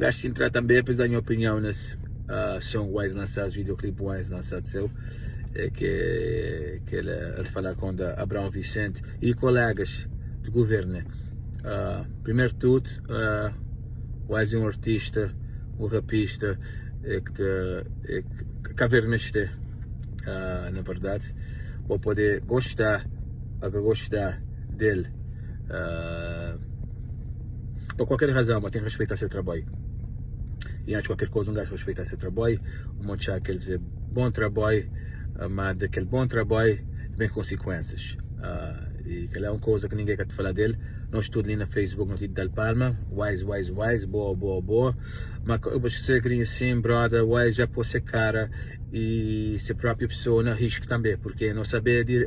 Gax intra tanbe pa es da nha opinião nes som wise lançado videoclip wise lançado seu é que que el el fala contra Abraão Vicente e colegas de governo né primeiro de tudo wise é um artista um rapista é que te é que Cabo Verde meste na verdade bo pode gostar ou ka gostar del. Pa kualker razão, ma ten ki respeita se trabalho. E antes kualker koza, un gajo respeita se trabalho, un otxa ke el faze bon trabalho, ma de kel bon trabalho ben konsikuensias. E kel la é un koza ki ningen ka ta fala del. Nos tudu li na Facebook no ti dal palma, wise, wise, wise, boa, boa, boa. Ma eu vou ser grinha sim, brother, wise já pôs se cara e se própria pessoa na risco também, porque não saber de,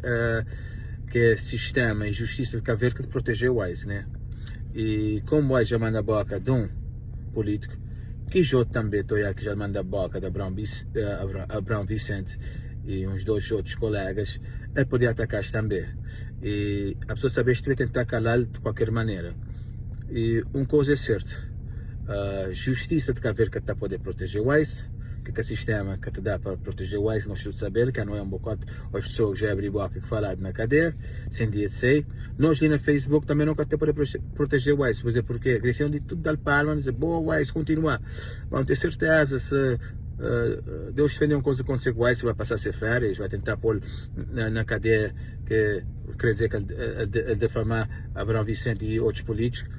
que sistema e justiça de Cabo Verde que te protegeu Wise, né? E como Wise já manda boca de um político, que outro também estou que já manda boca de Abraão, Abraão Vicente e uns dois outros colegas, ele podia atacar também. E a pessoa saber se tentar calar de qualquer maneira. E uma coisa é certa, a justiça de Cabo Verde que está poder proteger Wise, que que sistema que te dá para proteger o Wise, nós todos saber que não é um bocado as pessoas que já abriu boca que falaram na cadeia, sem dia de ser. Nós ali no Facebook também nunca te poder proteger o Wise, dizer porque a de tudo dar palma, dizer boa Wise, continua. Vamos ter certeza se Deus defender uma coisa acontecer com o Wise, vai passar a ser férias, vai tentar pôr na cadeia, que quer dizer que ele defamar Abraão Vicente e outros políticos.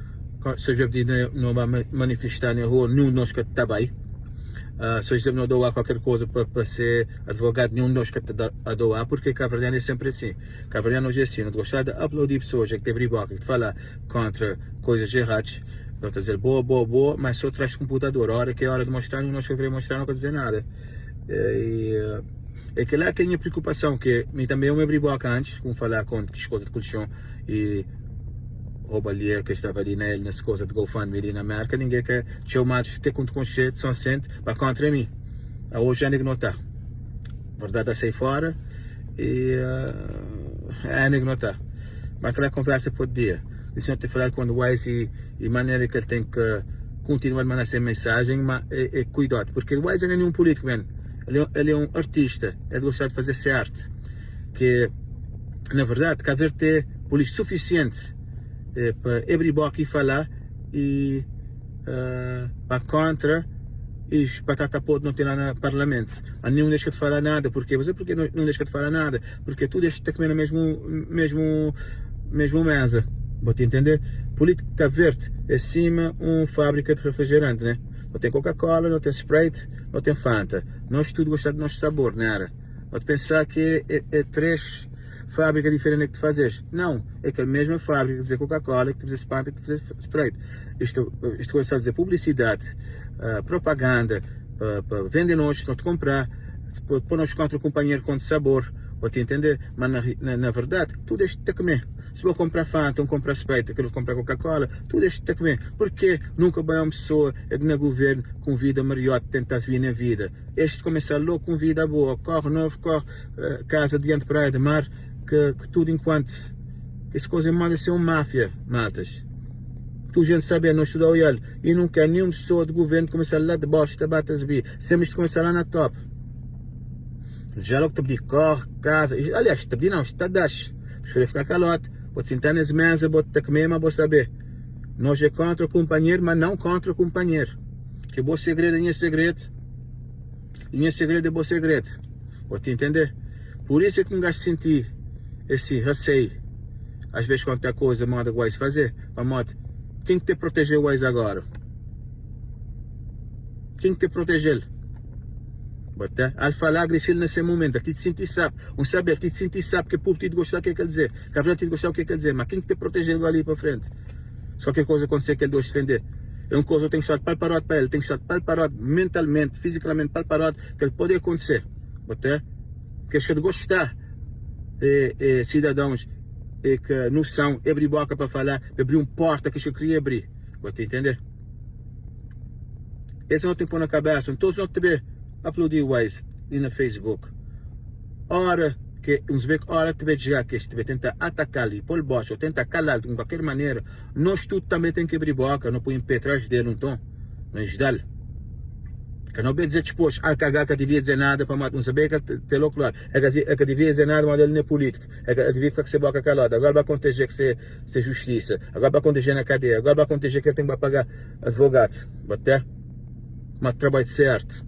Se eu não vai manifestar na rua, nenhum de nós que está bem. Se eu não doar qualquer coisa para ser advogado, nenhum de nós que está a doar, porque Cabo-Verdiano é sempre assim. Cabo-Verdiano hoje é assim, não gostar de aplaudir pessoas que tem briboca, que te fala contra coisas erradas, não está a dizer boa, boa, boa, mas só traz computador. A hora que é hora de mostrar, nenhum de nós que queremos mostrar não quer dizer nada. E, é que lá que é a minha preocupação, que mim também eu me abri boca antes, com falar contra as coisas de colchão e rouba ali que estava ali nele, nessa coisa de GoFundMe ali na América, ninguém quer chamar de ter com conceito, são sente, para contra mim. Hoje é que não está. Verdade é sair fora e é que não está. Mas aquela conversa por dia. O senhor tem falado com o Wise e maneira que ele tem que continuar a mandar essa mensagem, mas é cuidado, porque o Wise não é nenhum político, man. Ele é um artista, ele gosta de fazer essa arte. Que, na verdade, Cabo Verde tem polícia suficiente para abrir boca e falar e para contra e batata podre não tem lá no parlamento. Mas nenhum deixa de falar nada. Porquê? Você porque não deixa de falar nada? Porque tu deixa de comer na mesmo mesa. Vou te entender? Política verde é cima uma fábrica de refrigerante, né? Não tem Coca-Cola, não tem Sprite, não tem Fanta. Nós tudo gostamos do nosso sabor, não era? Vou te pensar que é três fábricas diferentes que te fazes. Não, é que a mesma fábrica que dizer Coca-Cola, que te dizer Fanta, que te dizer Sprite. Isto começa a dizer publicidade, propaganda, para vender nós, não te comprar, pôr nós contra o companheiro com sabor, vou te entender? Mas na verdade, tudo isto tem que comer. Se vou comprar Fanta, ou comprar Sprite, quero comprar Coca-Cola, tudo isto tem que comer. Porque nunca vai uma pessoa é que no governo com vida melhor tentar se vir na vida. Este começa logo com vida boa, carro novo, carro, casa diante praia de mar, que tudo enquanto essa coisa manda ser uma máfia, matas. Tu gente sabe, não estuda o olho e não quer nenhuma pessoa do governo começar lá de baixo, te bate a subir. Sempre isto começar lá na top. Já logo te pedi carro, casa, e, aliás, te pedi não, te das. Escolher ficar calote, vou te sentar nas mesas, vou te comer, mas vou saber. Nós é contra o companheiro, mas não contra o companheiro. Que bom segredo é minha segredo. E minha segredo é bom segredo. Vou te entender? Por isso é que um gajo sentir esse receio. Às vezes quando tem coisa, manda o Wise fazer. Mas modo, quem que te proteger o Wise agora? Quem que te proteger? Bota, al falar agressivo nesse momento, ti te sentir sabe, um saber, ti te sentir sabe que o povo te gostar o que é que quer dizer, que a verdade te gostar o que é que quer dizer, mas quem que te proteger ali para frente? Se qualquer coisa acontecer que ele dois defender. É uma coisa que tem que estar preparado para ele, tem que estar preparado mentalmente, fisicamente preparado, que ele pode acontecer. Bota, que acho que de gostar cidadãos é que noção, abrir boca para falar, abrir uma porta que eu queria abrir. Vou te entender? Esse não tem que pôr na cabeça. Todos não te vê aplaudir o Wise e no Facebook. Ora que uns vê hora que te chegar que este tentar atacar ali, pôr baixo, ou tentar calar de qualquer maneira, nós tudo também tem que abrir boca, não põe em pé atrás dele, então. No dal. Ka no be dizer dipôs, al kaga ka devia dizer nada pamodi un sabe ka te lo klaru. El ka el ka devia dizer nada pamodi el n'é pulítiku. El ka el devia fika ku se boka kaladu. Agora ba konteje ku se se justisa. Agora ba konteje na kadeia. Agora ba konteje ki el ten ki ba paga advogadu. Ba te ma trabadju sertu.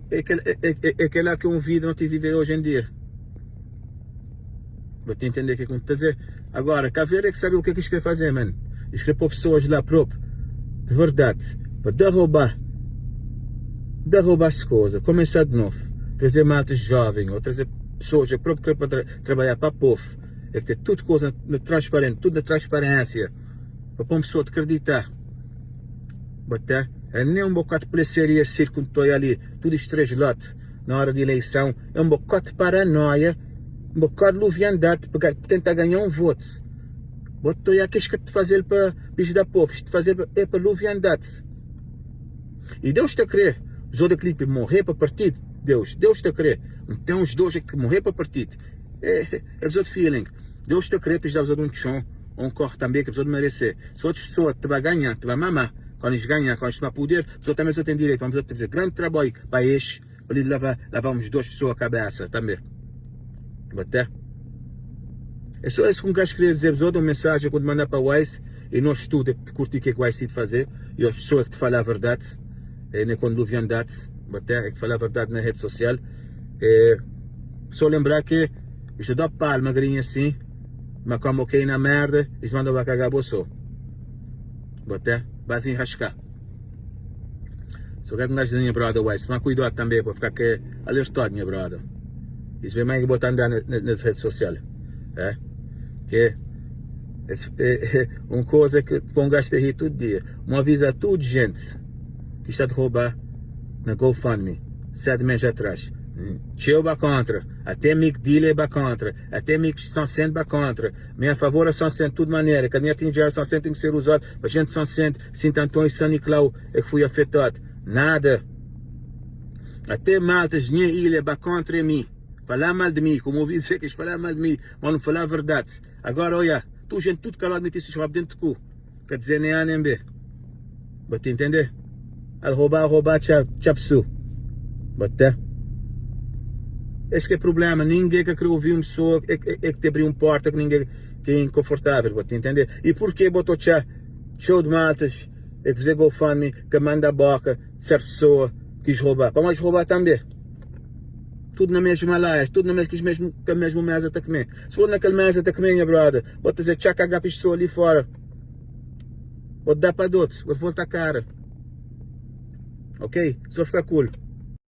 É kel é é é kel la ki é un vida no ta vive oji en dia. Bo ta entende ke ku N ta dizer? Agora, ka ver é ki sabe o ke ki es kre faze, man. Es kre po pesoas la prop, de verdade, pa derroba, derroba es koza, komesa de novo, traze malta joven, ou traze pesoas é prop kre pa tra trabalha pa povo, é ki ter tudo koza na transparente, tudo na transparência, pa pon pesoa ta kredita. Bo ta, é nem um bocado de policiaria circo N ta oia ali, tudo estrelot na hora de eleição, é um bocado de paranoia. Un bokadu luviandad pa tenta ganha un votu. Bo ta oia kes ka ta fazel pa bijda povu, es ta fazel é pa luviandad. E Deus ta kre os otu klipe morre pa partidu Deus, Deus ta kre. Ten uns dos ki morre pa partidu. É é bzot feeling. Deus ta kre pa es da bzot un txon ou un korre tanbe ki bzot merese. Se otus pesoa ta ba ganha, ta ba mama, kandu es ganha, kandu es toma puder, bzot tanbe bzot ten direitu, ma bzot ta faze grandi traboi pa es. Pa li lava lava uns dos pessoa cabeça tambe. Até. É só isso que um gajo queria dizer vos uma mensagem quando mandar para o Wise e nós tudo é que curti que é que o Wise de fazer e as pessoas que te falam a verdade é nem quando luviam date até é que falar a verdade na rede social é só lembrar que eu dou palma grinha assim mas como ok na merda eles mandam vai cagar bolso até vai se enrascar. So ke ku N nha brother Wise toma kuidod tambe pa fika ke alertod nha brother Is be mai ki bo ta anda nes rede social eh ke es un koza ke pa un gajo ta ri tudo dia N avisa tudo gente ki sta ta rouba na GoFundMe 7 mes atras Txeu ba kontra Até mi ki Dile ba kontra Até mi ki Soncent ba kontra Mi a favor a Soncent tudo manera Kel dinheru tinha dja Soncent ten ki ser uzod pa gente Soncent Sinta Anton e San Niklau é que fui afetod. Nada. Até maltas nha ilha ba contra mi. Falá mal de mi, como ouvi dizer que eles falá mal de mi, mas não falá a verdade. Agora olha, tu gente tudo calado meti esses rob dentro do cu. Quer dizer nem A nem B. Ba te entender? Al roubar, roubar, tchau, tchau, Ba te. Esse que é problema, ninguém que quer ouvir uma pessoa é, é, é que te abrir uma porta que ninguém que é inconfortável, ba te entender? E por que botou tchau? Txeu de maltas é ki faze GoFundMe ka manda boka de ser pessoa quis rouba pamodi rouba tambe tudo na mesma laia tudo na mesma mesmo ka mesmo mesa ta kme se bo na kel mesa ta kme nha brother bo ta dizer txa kaga pessoa ali fora bo da pa dots bo volta cara ok só fica cool.